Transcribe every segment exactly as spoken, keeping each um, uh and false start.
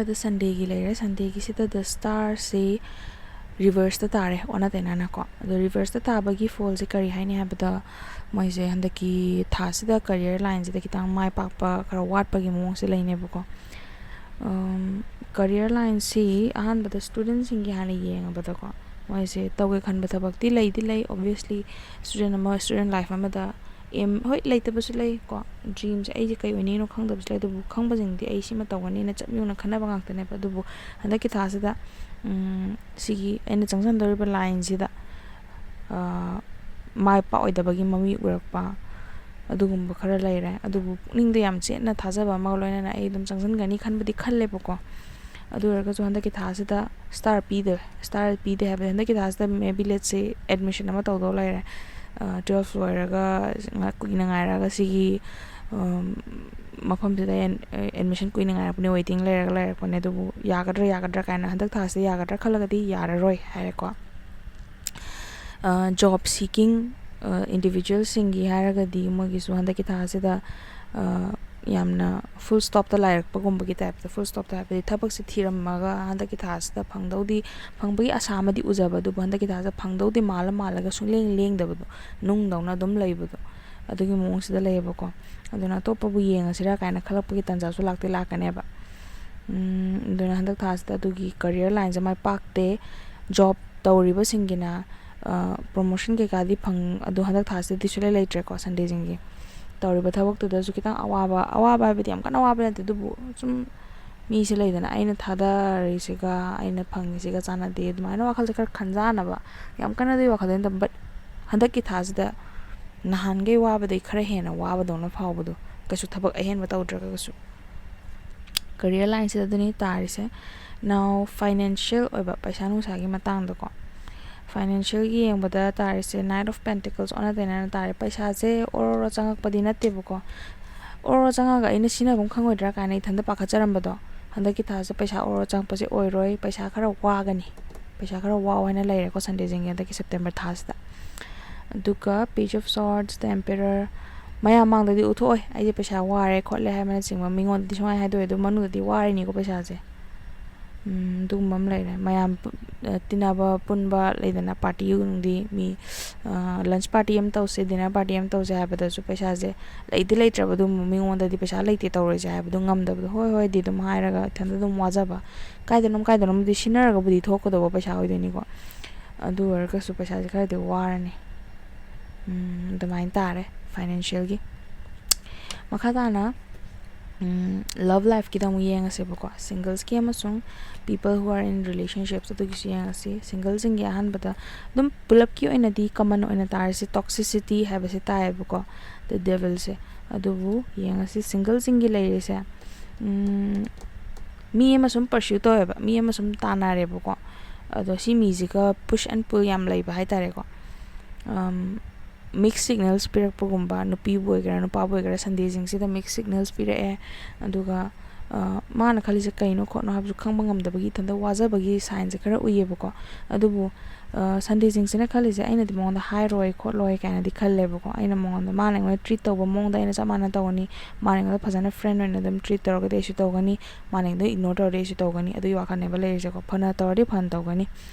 ꯑꯗ ꯁꯟꯗꯦꯒꯤ ꯂꯩꯔꯦ꯫ ꯁꯟꯗꯦꯒꯤꯁꯤꯗ ꯗ ꯁ꯭ꯇꯥꯔꯁꯤ ꯔꯤꯚꯔꯁꯇ ꯇꯥꯔꯦ, ꯑꯣꯟꯅ ꯇꯩꯅꯅꯀꯣ꯫ ꯑꯗꯣ ꯔꯤꯚꯔꯁꯇ ꯇꯥꯕꯒꯤ ꯐꯣꯜꯁꯦ ꯀꯔꯤ ꯍꯥꯏꯅꯤ ꯍꯥꯏꯕꯗ, ꯃꯣꯏꯁꯦ ꯍꯟꯗꯛꯀꯤ ꯊꯥꯁꯤꯗ ꯀꯔꯤꯌꯔ ꯂꯥꯏꯟꯁꯤꯗ ꯈꯤꯇꯪ ꯃꯥꯏ ꯄꯥꯛꯄ ꯈꯔ ꯋꯥꯠꯄꯒꯤ ꯃꯑꯣꯡꯁꯦ ꯂꯩꯅꯦꯕꯀꯣ꯫ ꯀꯔꯤꯌꯔ ꯂꯥꯏꯟꯁꯤ ꯑꯍꯥꯟꯕꯗ ꯁ꯭ꯇꯨꯗꯦꯟꯁꯤꯡꯒꯤ ꯍꯥꯟꯅ ꯌꯦꯡꯉꯕꯗꯀꯣ, ꯃꯣꯏꯁꯦ ꯇꯧꯒꯦ ꯈꯟꯕ ꯊꯕꯛꯇꯤ ꯂꯩꯗꯤ ꯂꯩ꯫ ꯑꯣꯕꯤꯌꯁꯂꯤ, ꯁ꯭ꯇꯨꯗꯦꯟ ꯑꯃ, ꯁ꯭ꯇꯨꯗꯦꯟ ꯂꯥꯏꯐ ꯑꯃꯗ ꯑꯦꯝ, ꯍꯣꯏ, ꯂꯩꯇꯕꯁꯨ ꯂꯩ ꯀꯣ, ꯗ꯭ꯔꯤꯝꯁꯦ ꯑꯩꯁꯦ ꯀꯩ ꯑꯣꯏꯅꯤꯡꯅꯣ ꯈꯪꯗꯕꯁꯨ ꯂꯩ꯫ ꯑꯗꯨꯕꯨ ꯈꯪꯕꯁꯤꯡꯗꯤ ꯑꯩ ꯁꯤꯃ ꯇꯧꯒꯅꯤꯅ ꯆꯞ ꯌꯨꯡꯅ ꯈꯟꯅꯕ ꯉꯥꯛꯇꯅꯦꯕ꯫ ꯑꯗꯨꯕꯨ ꯍꯟꯗꯛꯀꯤ ꯊꯥꯁꯤꯗ, ꯎꯝ, ꯁꯤꯒꯤ ꯑꯩꯅ ꯆꯪꯁꯤꯟꯗꯧꯔꯤꯕ ꯂꯥꯏꯟꯁꯤꯗ, ꯑ, ꯃꯥꯏ ꯄꯥꯛꯑꯣꯏꯗꯕꯒꯤ ꯃꯃꯤ ꯎꯔꯛꯄ, ꯑꯗꯨꯒꯨꯝꯕ ꯈꯔ ꯂꯩꯔꯦ꯫ ꯑꯗꯨꯕꯨ ꯄꯨꯛꯅꯤꯡꯗ ꯌꯥꯝ ꯆꯦꯠꯅ ꯊꯥꯖꯕ ꯑꯃꯒ ꯂꯣꯏꯅꯅ ꯑꯩ ꯑꯗꯨꯝ ꯆꯪꯁꯤꯟꯒꯅꯤ ꯈꯟꯕꯗꯤ ꯈꯜꯂꯦꯕꯀꯣ꯫ ꯑꯗꯨ ꯑꯣꯏꯔꯒꯁꯨ ꯍꯟꯗꯛꯀꯤ ꯊꯥꯁꯤꯗ ꯁ꯭ꯇꯥꯔ ꯄꯤꯗꯦ꯫ ꯁ꯭ꯇꯥꯔ ꯄꯤꯗꯦ ꯍꯥꯏꯕꯗꯤ, ꯍꯟꯗꯛꯀꯤ ꯊꯥꯁꯤꯗ maybe, let's say, ꯑꯦꯗꯃꯤꯁꯟ ꯑꯃ ꯇꯧꯗꯧ ꯂꯩꯔꯦ꯫ ꯇꯨꯋꯦꯜꯐ ꯂꯣꯏꯔꯒ ꯉꯥꯏꯍꯥꯛ ꯀꯨꯏꯅ ꯉꯥꯏꯔꯒ ꯁꯤꯒꯤ, ꯎꯝ, ꯃꯐꯝꯁꯤꯗ ꯑꯦꯟ-, ꯑꯦꯗꯃꯤꯁꯟ ꯀꯨꯏꯅ ꯉꯥꯏꯔꯛꯄꯅꯦ, ꯋꯦꯇꯤꯡ ꯂꯩꯔꯒ ꯂꯩꯔꯛꯄꯅꯦ꯫ ꯑꯗꯨꯕꯨ ꯌꯥꯒꯗ꯭ꯔꯥ, ꯌꯥꯒꯗ꯭ꯔꯥ ꯀꯥꯏꯅ, ꯍꯟꯗꯛ ꯊꯥꯁꯤꯗ ꯌꯥꯒꯗ꯭ꯔꯥ ꯈꯜꯂꯒꯗꯤ ꯌꯥꯔꯔꯣꯏ ꯍꯥꯏꯔꯦꯀꯣ꯫ ꯖꯣꯕ ꯁꯤꯀꯤꯡ ꯏꯟꯗꯤꯕꯤꯖꯨꯋꯦꯜꯁꯤꯡꯒꯤ ꯍꯥꯏꯔꯒꯗꯤ, ꯃꯣꯏꯒꯤꯁꯨ ꯍꯟꯗꯛꯀꯤ ꯊꯥꯁꯤꯗ, ꯑ, ꯌꯥꯝꯅ ꯐꯨꯜ ꯁ꯭ꯇꯣꯞꯇ ꯂꯥꯏꯔꯛꯄꯒꯨꯝꯕꯒꯤ ꯇꯥꯏꯞꯇ, ꯐꯨꯜ ꯁ꯭ꯇꯣꯞꯇ ꯍꯥꯏꯕꯗꯤ ꯊꯕꯛꯁꯦ ꯊꯤꯔꯝꯃꯒ ꯍꯟꯗꯛꯀꯤ ꯊꯥꯁꯤꯗ ꯐꯪꯗꯧꯗꯤ, ꯐꯪꯕꯒꯤ ꯑꯁꯥ ꯑꯃꯗꯤ ꯎꯖꯕ, ꯑꯗꯨꯕꯨ ꯍꯟꯗꯛꯀꯤ ꯊꯥꯁꯤꯗ ꯐꯪꯗꯧꯗꯤ ꯃꯥꯜꯂ ꯃꯥꯜꯂꯒ ꯁꯨꯡꯂꯦꯡ ꯂꯦꯡꯗꯕꯗꯣ, ꯅꯨꯡꯗꯧꯅ ꯑꯗꯨꯝ ꯂꯩꯕꯗꯣ, ꯑꯗꯨꯒꯤ ꯃꯑꯣꯡꯁꯤꯗ ꯂꯩꯌꯦꯕꯀꯣ꯫ ꯑꯗꯨꯅ ꯑꯇꯣꯞꯄꯕꯨ ꯌꯦꯡꯉꯁꯤꯔꯥ ꯀꯥꯏꯅ ꯈꯜꯂꯛꯄꯒꯤ ꯇꯥꯟꯖꯥꯁꯨ ꯂꯥꯛꯇꯤ ꯂꯥꯛꯀꯅꯦꯕ꯫ ꯎꯝ, ꯑꯗꯨꯅ ꯍꯟꯗꯛ ꯊꯥꯁꯤꯗ ꯑꯗꯨꯒꯤ ꯀꯔꯤꯌꯔ ꯂꯥꯏꯟꯁꯦ ꯃꯥꯏ ꯄꯥꯛꯇꯦ꯫ ꯖꯣꯕ ꯇꯧꯔꯤꯕꯁꯤꯡꯒꯤꯅ, ꯑ, ꯄ꯭ꯔꯣꯃꯣꯁꯟ ꯀꯩꯀꯥꯗꯤ ꯐꯪ-, ꯑꯗꯣ ꯍꯟꯗꯛ ꯊꯥꯁꯤꯗꯗꯤ ꯁꯨꯡꯂꯩ ꯂꯩꯇ꯭ꯔꯦꯀꯣ, ꯁꯟꯗꯦꯁꯤꯡꯒꯤ꯫ ꯇꯧꯔꯤꯕ ꯊꯕꯛꯇꯨꯗꯁꯨ ꯈꯤꯇꯪ ꯑꯋꯥꯕ, ꯑꯋꯥꯕ ꯍꯥꯏꯕꯗꯤ ꯌꯥꯝ ꯀꯟꯅ ꯑꯋꯥꯕ ꯅꯠꯇꯦ, ꯑꯗꯨꯕꯨ ꯁꯨꯝ ꯃꯤꯁꯦ ꯂꯩꯗꯅ, ꯑꯩꯅ ꯊꯥꯗꯔꯤꯁꯤꯒ ꯑꯩꯅ ꯐꯪꯉꯤꯁꯤꯒ ꯆꯥꯟꯅꯗꯦ, ꯑꯗꯨꯃꯥꯏꯅ ꯋꯥꯈꯜꯁꯦ ꯈꯔ ꯈꯟꯖꯥꯟꯅꯕ, ꯌꯥꯝ ꯀꯟꯅꯗꯤ ꯋꯥꯈꯜꯗ ꯅꯠꯇꯕ, but ꯍꯟꯗꯛꯀꯤ ꯊꯥꯁꯤꯗ ꯅꯍꯥꯟꯈꯩ ꯋꯥꯕꯗꯩ ꯈꯔ ꯍꯦꯟꯅ ꯋꯥꯕꯗꯧꯅ ꯐꯥꯎꯕꯗꯣ, ꯀꯩꯁꯨ ꯊꯕꯛ ꯑꯍꯦꯟꯕ ꯇꯧꯗ꯭ꯔꯒꯁꯨ꯫ ꯀꯔꯤꯌꯔ ꯂꯥꯏꯟꯁꯤꯗ ꯑꯗꯨꯅꯤ ꯇꯥꯔꯤꯁꯦ꯫ Now, ꯐꯥꯏꯅꯥꯟꯁꯤꯌꯦꯜ ꯑꯣꯏꯕ, ꯄꯩꯁꯥ ꯅꯨꯡꯁꯥꯒꯤ ꯃꯇꯥꯡꯗꯀꯣ, ꯐꯥꯏꯅꯥꯟꯁꯤꯌꯦꯜꯒꯤ ꯌꯦꯡꯕꯗ ꯇꯥꯔꯤꯁꯦ, Knight of Pentacles ꯑꯣꯟꯅ ꯇꯩꯅꯅ ꯇꯥꯔꯦ꯫ ꯄꯩꯁꯥꯁꯦ ꯑꯣꯔꯣꯔꯣ ꯆꯪꯉꯛꯄꯗꯤ ꯅꯠꯇꯦꯕꯀꯣ, ꯑꯣꯔꯣꯔꯣ ꯆꯪꯉꯒ ꯑꯩꯅ ꯁꯤꯖꯤꯟꯅꯐꯝ ꯈꯪꯉꯣꯏꯗ꯭ꯔꯥ ꯀꯥꯏꯅ ꯏꯊꯟꯇ ꯄꯥꯈꯠꯆꯔꯝꯕꯗꯣ, ꯍꯟꯗꯛꯀꯤ ꯊꯥꯁꯦ ꯄꯩꯁꯥ ꯑꯣꯔꯣꯔꯣ ꯆꯪꯉꯛꯄꯁꯦ ꯑꯣꯏꯔꯣꯏ꯫ ꯄꯩꯁꯥ ꯈꯔ ꯋꯥꯒꯅꯤ, ꯄꯩꯁꯥ ꯈꯔ ꯋꯥꯎ ꯍꯥꯏꯅ ꯂꯩꯔꯦꯀꯣ, ꯁꯟꯗꯦꯁꯤꯡꯒꯤ ꯍꯟꯗꯛꯀꯤ ꯁꯦꯞꯇꯦꯝꯕꯔ ꯊꯥꯁꯤꯗ꯫ ꯑꯗꯨꯒ Page of Swords, The Emperor, ꯃꯌꯥꯝ ꯃꯥꯡꯗꯗꯤ ꯎꯠꯊꯣꯛꯑꯣꯏ ꯑꯩꯁꯦ ꯄꯩꯁꯥ ꯋꯥꯔꯦ ꯈꯣꯠꯂꯦ ꯍꯥꯏꯕꯅꯆꯤꯡꯕ, ꯃꯤꯉꯣꯟꯗꯗꯤ ꯁꯨꯡꯍꯥꯏ ꯍꯥꯏꯗꯣꯛꯑꯣꯏ꯫ ꯑꯗꯨ ꯃꯅꯨꯡꯗꯗꯤ ꯋꯥꯔꯤꯅꯤꯀꯣ ꯄꯩꯁꯥꯁꯦ꯫ ꯎꯝ, ꯑꯗꯨꯒꯨꯝꯕ ꯑꯃ ꯂꯩꯔꯦ꯫ ꯃꯌꯥꯝ ꯄꯨ-, ꯑ, ꯇꯤꯟꯅꯕ ꯄꯨꯟꯕ ꯂꯩꯗꯅ, ꯄꯥꯔꯇꯤ ꯅꯨꯡꯗꯤ ꯃꯤ, ꯑ, ꯂꯟꯁ ꯄꯥꯔꯇꯤ ꯑꯃ ꯇꯧꯁꯦ, ꯗꯤꯅꯔ ꯄꯥꯔꯇꯤ ꯑꯃ ꯇꯧꯁꯦ ꯍꯥꯏꯕꯗꯁꯨ ꯄꯩꯁꯥꯁꯦ ꯂꯩꯗꯤ ꯂꯩꯇ꯭ꯔꯕ, ꯑꯗꯨꯝ ꯃꯤꯉꯣꯟꯗꯗꯤ ꯄꯩꯁꯥ ꯂꯩꯇꯦ ꯇꯧꯔꯣꯏꯁꯦ ꯍꯥꯏꯕꯗꯣ ꯉꯝꯗꯕꯗꯣ, ꯍꯣꯏ ꯍꯣꯏꯗꯤ ꯑꯗꯨꯝ ꯍꯥꯏꯔꯒ ꯏꯊꯟꯇ ꯑꯗꯨꯝ ꯋꯥꯖꯕ꯫ ꯀꯥꯏꯗꯅꯣꯝ ꯀꯥꯏꯗꯅꯣꯝꯗꯤ ꯁꯤꯟꯅꯔꯒꯕꯨꯗꯤ ꯊꯣꯛꯀꯗꯧꯕ ꯄꯩꯁꯥ ꯑꯣꯏꯗꯣꯏꯅꯤꯀꯣ, ꯑꯗꯨ ꯑꯣꯏꯔꯒꯁꯨ ꯄꯩꯁꯥꯁꯦ ꯈꯔꯗꯤ ꯋꯥꯔꯅꯤ꯫ ꯎꯝ, ꯑꯗꯨꯃꯥꯏꯅ ꯇꯥꯔꯦ ꯐꯥꯏꯅꯥꯟꯁꯤꯌꯦꯜꯒꯤ꯫ ꯃꯈꯥ ꯇꯥꯅ, ꯎꯝ, ꯂꯚ ꯂꯥꯏꯐꯀꯤꯗ ꯑꯃꯨꯛ ꯌꯦꯡꯉꯁꯦꯕꯀꯣ꯫ ꯁꯤꯡꯒꯜꯁꯀꯤ ꯑꯃꯁꯨꯡ people who are in relationships ꯑꯗꯨꯒꯤꯁꯨ ꯌꯦꯡꯉꯁꯤ꯫ ꯁꯤꯡꯒꯜꯁꯤꯡꯒꯤ ꯑꯍꯥꯟꯕꯗ ꯑꯗꯨꯝ ꯄꯨꯂꯞꯀꯤ ꯑꯣꯏꯅꯗꯤ ꯀꯃꯟ ꯑꯣꯏꯅ ꯇꯥꯔꯤꯁꯦ ꯇꯣꯛꯁꯤꯁꯤꯇꯤ ꯍꯥꯏꯕꯁꯦ ꯇꯥꯏꯌꯦꯕꯀꯣ, the devilꯁꯦ꯫ ꯑꯗꯨꯕꯨ ꯌꯦꯡꯉꯁꯤ ꯁꯤꯡꯒꯜꯁꯤꯡꯒꯤ ꯂꯩꯔꯤꯁꯦ, ꯎꯝ, ꯃꯤ ꯑꯃ ꯁꯨꯝ ꯄꯔꯁ꯭ꯌꯨ ꯇꯧꯋꯦꯕ, ꯃꯤ ꯑꯃ ꯁꯨꯝ ꯇꯥꯟꯅꯔꯦꯕꯀꯣ꯫ ꯑꯗꯣ ꯁꯤ ꯃꯤꯁꯤꯒ push and pull ꯌꯥꯝ ꯂꯩꯕ ꯍꯥꯏꯇꯥꯔꯦꯀꯣ꯫ ꯃꯤꯛꯁ ꯁꯤꯒꯅꯦꯜꯁ ꯄꯤꯔꯛꯄꯒꯨꯝꯕ, ꯅꯨꯄꯤꯕꯨ ꯑꯣꯏꯒꯦꯔꯥ ꯅꯨꯄꯥꯕꯨ ꯑꯣꯏꯒꯦꯔꯥ ꯁꯟꯗꯦꯁꯤꯡꯁꯤꯗ ꯃꯤꯛꯁ ꯁꯤꯒꯅꯦꯜꯁ ꯄꯤꯔꯛꯑꯦ꯫ ꯑꯗꯨꯒ, ꯑ, ꯃꯥꯅ ꯈꯜꯂꯤꯁꯦ ꯀꯩꯅꯣ ꯈꯣꯠꯅꯣ ꯍꯥꯏꯕꯁꯨ ꯈꯪꯕ ꯉꯝꯗꯕꯒꯤ ꯏꯊꯟꯇ ꯋꯥꯖꯕꯒꯤ ꯁꯥꯏꯟꯁꯦ ꯈꯔ ꯎꯏꯌꯦꯕꯀꯣ꯫ ꯑꯗꯨꯕꯨ, ꯑ, ꯁꯟꯗꯦꯁꯤꯡꯁꯤꯅ ꯈꯜꯂꯤꯁꯦ ꯑꯩꯅꯗꯤ ꯃꯉꯣꯟꯗ ꯍꯥꯏꯔꯣꯏ ꯈꯣꯠꯂꯣꯏ ꯀꯥꯏꯅꯗꯤ ꯈꯜꯂꯦꯕꯀꯣ꯫ ꯑꯩꯅ ꯃꯉꯣꯟꯗ, ꯃꯥꯅ ꯑꯩꯉꯣꯟꯗ ꯇ꯭ꯔꯤꯠ ꯇꯧꯕ ꯃꯑꯣꯡꯗ ꯑꯩꯅ ꯆꯞ ꯃꯥꯟꯅ ꯇꯧꯒꯅꯤ, ꯃꯥꯅ ꯑꯩꯉꯣꯟꯗ ꯐꯖꯅ ꯐ꯭ꯔꯦꯟ ꯑꯣꯏꯅ ꯑꯗꯨꯝ ꯇ꯭ꯔꯤꯠ ꯇꯧꯔꯒꯗꯤ ꯑꯩꯁꯨ ꯇꯧꯒꯅꯤ, ꯃꯥꯅ ꯑꯩꯉꯣꯟꯗ ꯏꯒꯅꯣꯔ ꯇꯧꯔꯗꯤ ꯑꯩꯁꯨ ꯇꯧꯒꯅꯤ, ꯑꯗꯨꯒꯤ ꯋꯥꯈꯜꯅꯦꯕ ꯂꯩꯔꯤꯁꯦꯀꯣ꯫ ꯐꯅ ꯇꯧꯔꯗꯤ ꯐꯅ ꯇꯧꯒꯅꯤ꯫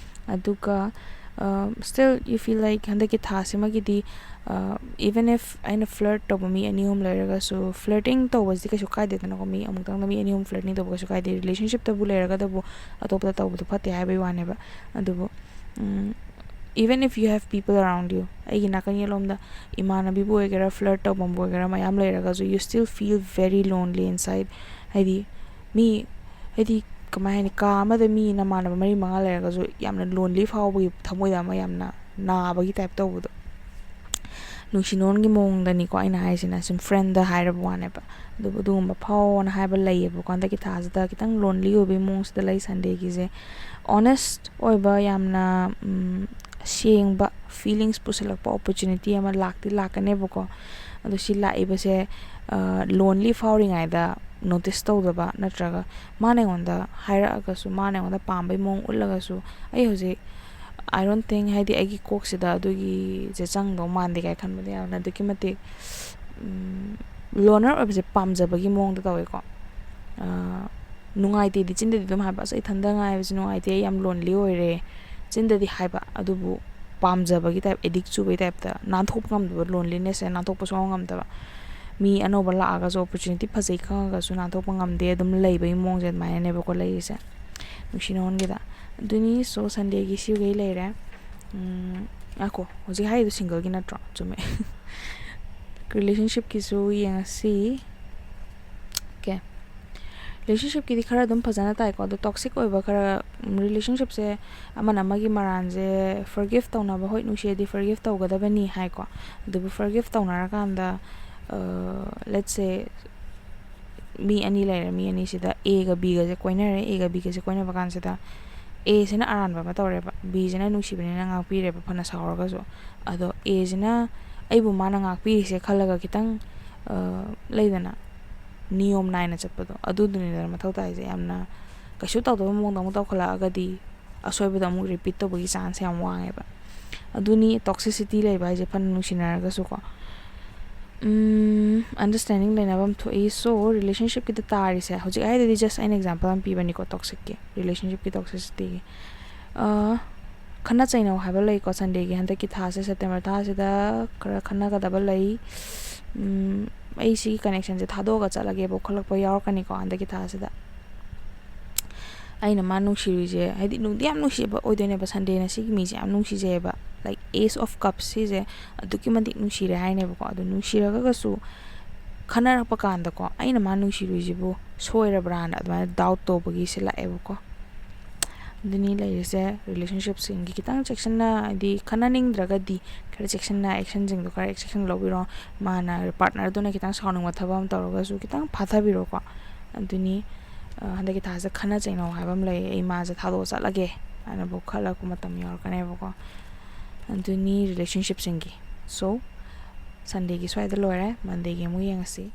ꯑꯗꯨꯒ, ꯑ, still you feel like ꯍꯟꯗꯛꯀꯤ ꯊꯥꯁꯤꯃꯒꯤꯗꯤ, ꯑ, even if ꯑꯩꯅ ꯐ꯭ꯂꯔꯠ ꯇꯧꯕ ꯃꯤ ꯑꯅꯤ ꯑꯍꯨꯝ ꯂꯩꯔꯒꯁꯨ, ꯐ꯭ꯂꯔꯇꯤꯡ ꯇꯧꯕꯁꯤꯗꯤ ꯀꯩꯁꯨ ꯀꯥꯏꯗꯦꯗꯅꯀꯣ, ꯃꯤ ꯑꯃꯨꯛꯇꯪꯗ ꯃꯤ ꯑꯅꯤ ꯑꯍꯨꯝ ꯐ꯭ꯂꯔꯇꯤꯡ ꯇꯧꯕ ꯀꯩꯁꯨ ꯀꯥꯏꯗꯦ, ꯔꯤꯂꯦꯁꯟꯁꯤꯞꯇꯕꯨ ꯂꯩꯔꯒꯗꯕꯨ ꯑꯇꯣꯞꯄꯗ ꯇꯧꯕꯗꯣ ꯐꯠꯇꯦ ꯍꯥꯏꯕꯒꯤ ꯋꯥꯅꯦꯕ꯫ ꯑꯗꯨꯕꯨ, ꯎꯝ, even if you have people around you, ꯑꯩꯒꯤ ꯅꯥꯀꯟ ꯌꯦꯠꯂꯣꯝꯗ ꯏꯃꯥꯟꯅꯕꯤꯕꯨ ꯑꯣꯏꯒꯦꯔꯥ, ꯐ꯭ꯂꯔꯠ ꯇꯧꯐꯝꯕꯨ ꯑꯣꯏꯒꯦꯔꯥ, ꯃꯌꯥꯝ ꯂꯩꯔꯒꯁꯨ, you still feel very lonely inside. ꯍꯥꯏꯗꯤ, ꯃꯤ, ꯍꯥꯏꯗꯤ, ꯀꯃꯥꯏ ꯍꯥꯏꯅꯤ, ꯀꯥ ꯑꯃꯗ ꯃꯤ ꯅꯃꯥꯟꯅꯕ ꯃꯔꯤ ꯃꯉꯥ ꯂꯩꯔꯒꯁꯨ ꯌꯥꯝꯅ ꯂꯣꯟꯂꯤ ꯐꯥꯎꯕꯒꯤ, ꯊꯃꯣꯏꯗ ꯑꯃ ꯌꯥꯝꯅ ꯅꯥꯕꯒꯤ ꯇꯥꯏꯞ ꯇꯧꯕꯗꯣ, ꯅꯨꯡꯁꯤ ꯅꯨꯡꯉꯣꯟꯒꯤ ꯃꯑꯣꯡꯗꯅꯤꯀꯣ ꯑꯩꯅ ꯍꯥꯏꯁꯤꯅ, ꯁꯨꯝ ꯐ꯭ꯔꯦꯟꯗ ꯍꯥꯏꯔꯕ ꯋꯥꯅꯦꯕ꯫ ꯑꯗꯨꯕꯨ ꯑꯗꯨꯒꯨꯝꯕ ꯐꯥꯎꯑꯣꯅ ꯍꯥꯏꯕ ꯂꯩꯌꯦꯕꯀꯣ꯫ ꯍꯟꯗꯛꯀꯤ ꯊꯥꯁꯤꯗ ꯈꯤꯇꯪ ꯂꯣꯟꯂꯤ ꯑꯣꯏꯕꯒꯤ ꯃꯑꯣꯡꯁꯤꯗ ꯂꯩ ꯁꯟꯗꯦꯒꯤꯁꯦ꯫ ꯑꯣꯅꯦꯁ ꯑꯣꯏꯕ, ꯌꯥꯝꯅ, ꯎꯝ, ꯁꯦꯡꯕ ꯐꯤꯂꯤꯡꯁ ꯄꯨꯁꯤꯜꯂꯛꯄ ꯑꯣꯄꯣꯔꯆꯨꯅꯤꯇꯤ ꯑꯃ ꯂꯥꯛꯇꯤ ꯂꯥꯛꯀꯅꯦꯕꯀꯣ꯫ ꯑꯗꯣ ꯁꯤ ꯂꯥꯛꯏꯕꯁꯦ, ꯑ, ꯂꯣꯟꯂꯤ ꯐꯥꯎꯔꯤꯉꯩꯗ ꯅꯣꯇꯤꯁ ꯇꯧꯗꯕ, ꯅꯠꯇ꯭ꯔꯒ ꯃꯥꯅ ꯑꯩꯉꯣꯟꯗ ꯍꯥꯏꯔꯛꯑꯒꯁꯨ, ꯃꯥꯅ ꯑꯩꯉꯣꯟꯗ ꯄꯥꯝꯕꯩ ꯃꯑꯣꯡ ꯎꯠꯂꯒꯁꯨ, ꯑꯩ ꯍꯧꯖꯤꯛ, I don't think, ꯍꯥꯏꯗꯤ, ꯑꯩꯒꯤ ꯀꯣꯛꯁꯤꯗ ꯑꯗꯨꯒꯤꯁꯦ ꯆꯪꯗꯧ ꯃꯥꯟꯗꯦ ꯀꯥꯏ ꯈꯟꯕꯗ ꯌꯥꯝꯅ ꯑꯗꯨꯛꯀꯤ ꯃꯇꯤꯛ, ꯎꯝ, ꯂꯣꯅꯔ ꯑꯣꯏꯕꯁꯦ ꯄꯥꯝꯖꯕꯒꯤ ꯃꯑꯣꯡꯗ ꯇꯧꯋꯦꯀꯣ꯫ ꯑ, ꯅꯨꯡꯉꯥꯏꯇꯦꯗꯤ ꯆꯤꯟꯗꯗꯤ ꯑꯗꯨꯝ ꯍꯥꯏꯕ, "ꯑꯁ, ꯑꯩ ꯏꯊꯟꯗ ꯉꯥꯏꯕꯁꯦ ꯅꯨꯡꯉꯥꯏꯇꯦ, ꯑꯩ ꯌꯥꯝ ꯂꯣꯟꯂꯤ ꯑꯣꯏꯔꯦ", ꯆꯤꯟꯗꯗꯤ ꯍꯥꯏꯕ, ꯑꯗꯨꯕꯨ ꯄꯥꯝꯖꯕꯒꯤ ꯇꯥꯏꯞ, ꯑꯦꯗꯤꯛ ꯆꯨꯕꯒꯤ ꯇꯥꯏꯞꯇ, ꯅꯥꯟꯊꯣꯛꯄ ꯉꯝꯗꯕ, ꯂꯣꯟꯂꯤꯅꯦꯁꯁꯦ ꯅꯥꯟꯊꯣꯛꯄ ꯁꯨꯡꯉꯝ ꯉꯝꯗꯕ꯫ ꯃꯤ ꯑꯅꯧꯕ ꯂꯥꯛꯑꯒꯁꯨ, ꯑꯣꯄꯣꯔꯆꯨꯅꯤꯇꯤ ꯐꯖꯩ ꯈꯪꯉꯒꯁꯨ ꯅꯥꯟꯊꯣꯛꯄ ꯉꯝꯗꯦ, ꯑꯗꯨꯝ ꯂꯩꯕꯒꯤ ꯃꯑꯣꯡꯁꯦ ꯑꯗꯨꯃꯥꯏꯅꯅꯦꯕꯀꯣ ꯂꯩꯔꯤꯁꯦ꯫ ꯅꯨꯡꯁꯤ ꯅꯨꯡꯉꯣꯟꯒꯤꯗ꯫ ꯑꯗꯨꯅꯤ, so, ꯁꯟꯗꯦꯒꯤ ꯁꯤꯒꯩ ꯂꯩꯔꯦ꯫ ꯎꯝ, ꯉꯥꯏꯈꯣ, ꯍꯧꯖꯤꯛ ꯍꯥꯏꯔꯤꯗꯣ ꯁꯤꯡꯒꯜꯒꯤ ꯅꯠꯇ꯭ꯔꯣ? ꯆꯨꯝꯃꯦ꯫ ꯔꯤꯂꯦꯁꯟꯁꯤꯞꯀꯤꯁꯨ ꯌꯦꯡꯉꯁꯤ꯫ ꯑꯣꯀꯦ꯫ ꯔꯤꯂꯦꯁꯟꯁꯤꯞꯀꯤꯗꯤ ꯈꯔ ꯑꯗꯨꯝ ꯐꯖꯅ ꯇꯥꯏꯀꯣ, ꯑꯗꯣ ꯇꯣꯛꯁꯤꯛ ꯑꯣꯏꯕ ꯈꯔ, ꯎꯝ, ꯔꯤꯂꯦꯁꯟꯁꯤꯞꯁꯦ ꯑꯃꯅ ꯑꯃꯒꯤ ꯃꯔꯥꯟꯁꯦ ꯐꯣꯔꯒꯤꯐ ꯇꯧꯅꯕ, ꯍꯣꯏ, ꯅꯨꯡꯁꯤꯔꯗꯤ ꯐꯣꯔꯒꯤꯐ ꯇꯧꯒꯗꯕꯅꯤ ꯍꯥꯏꯀꯣ, ꯑꯗꯨꯕꯨ ꯐꯣꯔꯒꯤꯐ ꯇꯧꯅꯔꯀꯥꯟꯗ, let's say, ꯃꯤ ꯑꯅꯤ ꯂꯩꯔꯦ, ꯃꯤ ꯑꯅꯤꯁꯤꯗ ꯑꯦꯒ ꯕꯤꯒꯁꯦ ꯀꯣꯏꯅꯔꯦ, ꯑꯦꯒ ꯕꯤꯒꯁꯦ ꯀꯣꯏꯅꯕ ꯀꯥꯟꯁꯤꯗ ꯑꯦꯁꯤꯅ ꯑꯔꯥꯟꯕ ꯑꯃ ꯇꯧꯔꯦꯕ, ꯕꯤꯁꯤꯅ ꯅꯨꯡꯁꯤꯕꯅꯤꯅ ꯉꯥꯛꯄꯤꯔꯦꯕ ꯐꯅ ꯁꯥꯎꯔꯒꯁꯨ꯫ ꯑꯗꯣ ꯑꯦꯁꯤꯅ ꯑꯩꯕꯨ ꯃꯥꯅ ꯉꯥꯛꯄꯤꯔꯤꯁꯦ ꯈꯜꯂꯒ ꯈꯤꯇꯪ, ꯑ, ꯂꯩꯗꯅ, ꯅꯤꯌꯣꯝ ꯅꯥꯏꯅ ꯆꯠꯄꯗꯣ, ꯑꯗꯨꯗꯨꯅꯤꯗꯅ ꯃꯊꯧ ꯇꯥꯏꯁꯦ꯫ ꯌꯥꯝꯅ ꯀꯩꯁꯨ ꯇꯧꯗꯕ ꯃꯑꯣꯡꯗ ꯑꯃꯨꯛ ꯇꯧꯈꯠꯂꯛꯑꯒꯗꯤ ꯑꯁꯣꯏꯕꯗꯣ ꯑꯃꯨꯛ ꯔꯤꯄꯤꯠ ꯇꯧꯕꯒꯤ ꯆꯥꯟꯁ ꯌꯥꯝ ꯋꯥꯡꯉꯦꯕ꯫ ꯑꯗꯨꯅꯤ, ꯇꯣꯛꯁꯤꯁꯤꯇꯤ ꯂꯩꯕ ꯍꯥꯏꯁꯦ ꯐꯅ ꯅꯨꯡꯁꯤꯅꯔꯒꯁꯨꯀꯣ꯫ ꯎꯝ, ꯑꯟꯗꯔꯁ꯭ꯇꯦꯟꯗꯤꯡ ꯂꯩꯅꯕ ꯑꯃ ꯊꯣꯛꯏ꯫ So, ꯔꯤꯂꯦꯁꯟꯁꯤꯞꯀꯤꯗ ꯇꯥꯔꯤꯁꯦ, ꯍꯧꯖꯤꯛ ꯍꯥꯏꯗꯨꯗꯤ just ꯑꯩꯅ ꯑꯦꯛꯖꯥꯝꯄꯜ ꯑꯃ ꯄꯤꯕꯅꯤꯀꯣ, ꯇꯣꯛꯁꯤꯛꯀꯤ, ꯔꯤꯂꯦꯁꯟꯁꯤꯞꯀꯤ ꯇꯣꯛꯁꯤꯁꯤꯇꯤꯒꯤ꯫ ꯑ, ꯈꯠꯅ ꯆꯩꯅꯧ ꯍꯥꯏꯕ ꯂꯩꯀꯣ, ꯁꯟꯗꯦꯒꯤ ꯍꯟꯗꯛꯀꯤ ꯊꯥꯁꯦ, ꯁꯦꯞꯇꯦꯝꯕꯔ ꯊꯥꯁꯤꯗ ꯈꯔ ꯈꯠꯅꯒꯗꯕ ꯂꯩ꯫ ꯎꯝ, ꯑꯩ ꯁꯤꯒꯤ ꯀꯅꯦꯛꯁꯟꯁꯦ ꯊꯥꯗꯣꯛꯑꯒ ꯆꯠꯂꯒꯦꯕꯨ ꯈꯜꯂꯛꯄ ꯌꯥꯎꯔꯛꯀꯅꯤꯀꯣ ꯍꯟꯗꯛꯀꯤ ꯊꯥꯁꯤꯗ꯫ ꯑꯩꯅ ꯃꯥ ꯅꯨꯡꯁꯤꯔꯨꯏꯁꯦ, ꯍꯥꯏꯗꯤ ꯅꯨꯡꯗꯤ ꯌꯥꯝ ꯅꯨꯡꯁꯤꯕ ꯑꯣꯏꯗꯣꯏꯅꯦꯕ, ꯁꯟꯗꯦꯅ ꯁꯤꯒꯤ ꯃꯤꯁꯦ ꯌꯥꯝ ꯅꯨꯡꯁꯤꯖꯩꯑꯕ, like, Ace of Cups ꯁꯤꯁꯦ ꯑꯗꯨꯛꯀꯤ ꯃꯇꯤꯛ ꯅꯨꯡꯁꯤꯔꯦ ꯍꯥꯏꯅꯦꯕꯀꯣ꯫ ꯑꯗꯨ ꯅꯨꯡꯁꯤꯔꯒꯁꯨ ꯈꯟꯅꯔꯛꯄ ꯀꯥꯟꯗꯀꯣ, ꯑꯩꯅ ꯃꯥ ꯅꯨꯡꯁꯤꯔꯨꯏꯁꯤꯕꯨ ꯁꯣꯏꯔꯕ꯭ꯔꯥꯅ ꯑꯗꯨꯃꯥꯏꯅ ꯗꯥꯎꯠ ꯇꯧꯕꯒꯤꯁꯦ ꯂꯥꯛꯑꯦꯕꯀꯣ꯫ ꯑꯗꯨꯅꯤ ꯂꯩꯔꯤꯁꯦ꯫ ꯔꯤꯂꯦꯁꯟꯁꯤꯞꯁꯤꯡꯒꯤ ꯈꯤꯇꯪ ꯆꯦꯛꯁꯤꯟꯅ, ꯍꯥꯏꯗꯤ ꯈꯟꯅꯅꯤꯡꯗ꯭ꯔꯒꯗꯤ ꯈꯔ ꯆꯦꯛꯁꯤꯟꯅ, ꯑꯦꯛꯁꯟꯁꯤꯡꯗꯣ ꯈꯔ ꯆꯦꯛꯁꯤꯟꯅ ꯂꯧꯕꯤꯔꯣ꯫ ꯃꯥꯅ, ꯄꯥꯔꯠꯅꯔꯗꯨꯅ ꯈꯤꯇꯪ ꯁꯥꯎꯅꯤꯡꯕ ꯊꯕꯛ ꯑꯃ ꯇꯧꯔꯒꯁꯨ ꯈꯤꯇꯪ ꯐꯥꯊꯕꯤꯔꯣꯀꯣ꯫ ꯑꯗꯨꯅꯤ, ꯑ, ꯍꯟꯗꯛꯀꯤ ꯊꯥꯁꯦ ꯈꯠꯅ ꯆꯩꯅꯧ ꯍꯥꯏꯕ ꯑꯃ ꯂꯩ, "ꯑꯩ ꯃꯥꯁꯦ ꯊꯥꯗꯣꯛꯑ ꯆꯠꯂꯒꯦ" ꯍꯥꯏꯅꯕꯨ ꯈꯜꯂꯛꯄ ꯃꯇꯝ ꯌꯥꯎꯔꯛꯀꯅꯦꯕꯀꯣ꯫ ꯑꯗꯨꯅꯤ ꯔꯤꯂꯦꯁꯟꯁꯤꯞꯁꯤꯡꯒꯤ꯫ So, ꯁꯟꯗꯦꯒꯤ ꯁ꯭ꯋꯥꯏꯗ ꯂꯣꯏꯔꯦ, ꯃꯟꯗꯦꯒꯤ ꯑꯃꯨꯛ ꯌꯦꯡꯉꯁꯤ꯫